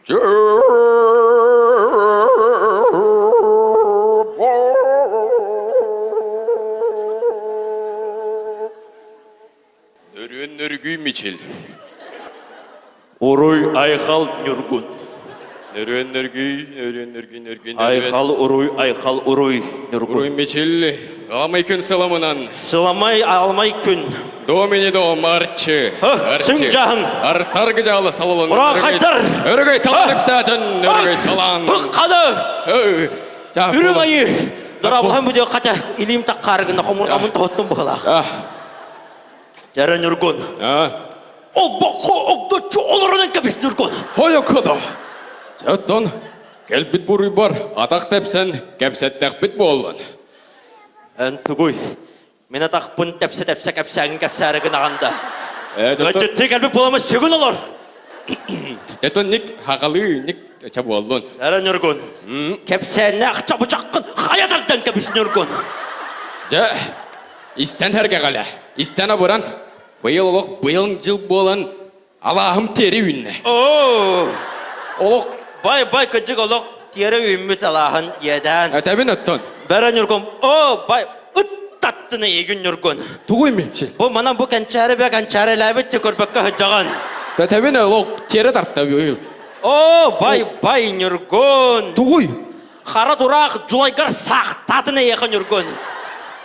Нөрүөн нөргүй Мичил. Уруй айхал Ньургун. Нөрүөн нөргүй, нөрүөн нөргүй, нөргүй, нөрүөн. Айхал уруй, айхал уруй Ньургун. Уруй Мичил, аламай күн сыламынан. Сыламай аламай күн. Домини дом арчы. Арчы. Сыҥдьаһын. Арсаргы жаалы салалын. Урааҥхайдар. Өрөгөй талан үксээтин, өрөгөй талан. Хыкканы. Үрүҥ айыы. Дорабылһан бу хата илиим таккаары гына хомур амын тоһоттум быһылаах. Дьэрэ Ньургун. Олбоххо огдоччу олорунан кэбис Ньургун. Хойоккодо. Оттон кэлбит буруйбар атах тэпсэн кэпсэттэхпит буоллун. Эн тугуй? Мин атахпын тэпсэ-тэпсэ кэпсээҥин кэпсээри гынаҕын да. Ыалдьыттыы кэлбит буоламмын сүгүн олор. Тетон ник хагалыы ник ча буоллун. Эрэ Ньургун. Кэпсээннээх чабычаххын хайа тардан кэбис Ньургун. Дьэ, истэн сэргэҕэлэ. Истэн абыран, быйыл олох быйыл дьыл буолан алааһым тиэри үүннэ. Оо! Олох Бай бай кыдьык олох тиэрэ үүммүт алааһын иэдээн. Этэбин оттон. Бэрэ Ньургун, оо бай ыттаттын эйигин Ньургун. Тугуй мичи? Бу манан бу кэнчээри бэ кэнчээрилээбит көрбөккө сылдьаҕын. Тэтэбин олох тиэрэ тарта быйыл. Оо бай бай Ньургун. Тугуй? Хара тураах дьулайгар саахтаатын эйиэхэ Ньургун.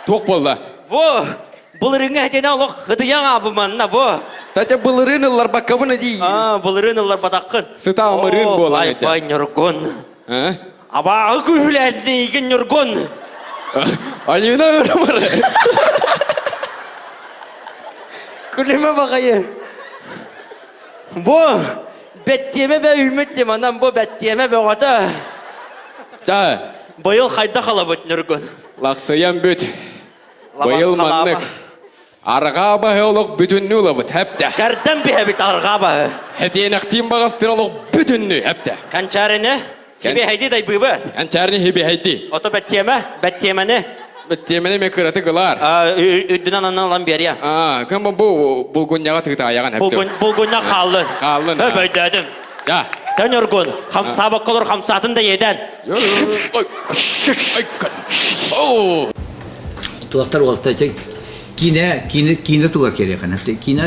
Туох буолла? Бу былырыыҥҥа этиэнэ олох ытыйаҥ аабы манна бу. Татя былырыын ылларбаккабын дии. Аа, былырыын ылларбатаххын. Сыта амырыын буолан бай этэ. бай Ньургун. А? Абааҕы күүһүлээтин эйигин Ньургун. Алина ырымыр. Күлүмэ баҕайы. Бу бэттиэмэ бэ үүммүт диманан бу бэттиэмэ бөҕөтө. Ча. Быйыл хайдах алабыт Ньургун? Лахсыйан бүт. Быйыл маннык. Арҕаа баһы олох бүтүннүү ылабыт, хэптэ. Кэрдэн биһэбит арҕаа баһы. Хэтиэнэхтиин баҕастыр олох бүтүннүү, хэптэ. Канчарины сибиэһэйдии дайбыыбы. Канчарины хибиэһэйдии. Ото бэттиэмэ, бэттиэмэни. Бэттиэмэни ме кыраты кылаар. Үрдүнэн аннан ылан биэриэ. Аа, кым бу булгунньаҕа тыытаайаҕын хэптэ. Булгунньа хааллын. Хааллын. Хөп өйдөөтүм. Я. Тэн Өргун, хамсаабакка олор хамсаатын да иэдэн. Оо. Туохтар уолта киинэ киинэ киинэ тугар киэриэххэ киинэ.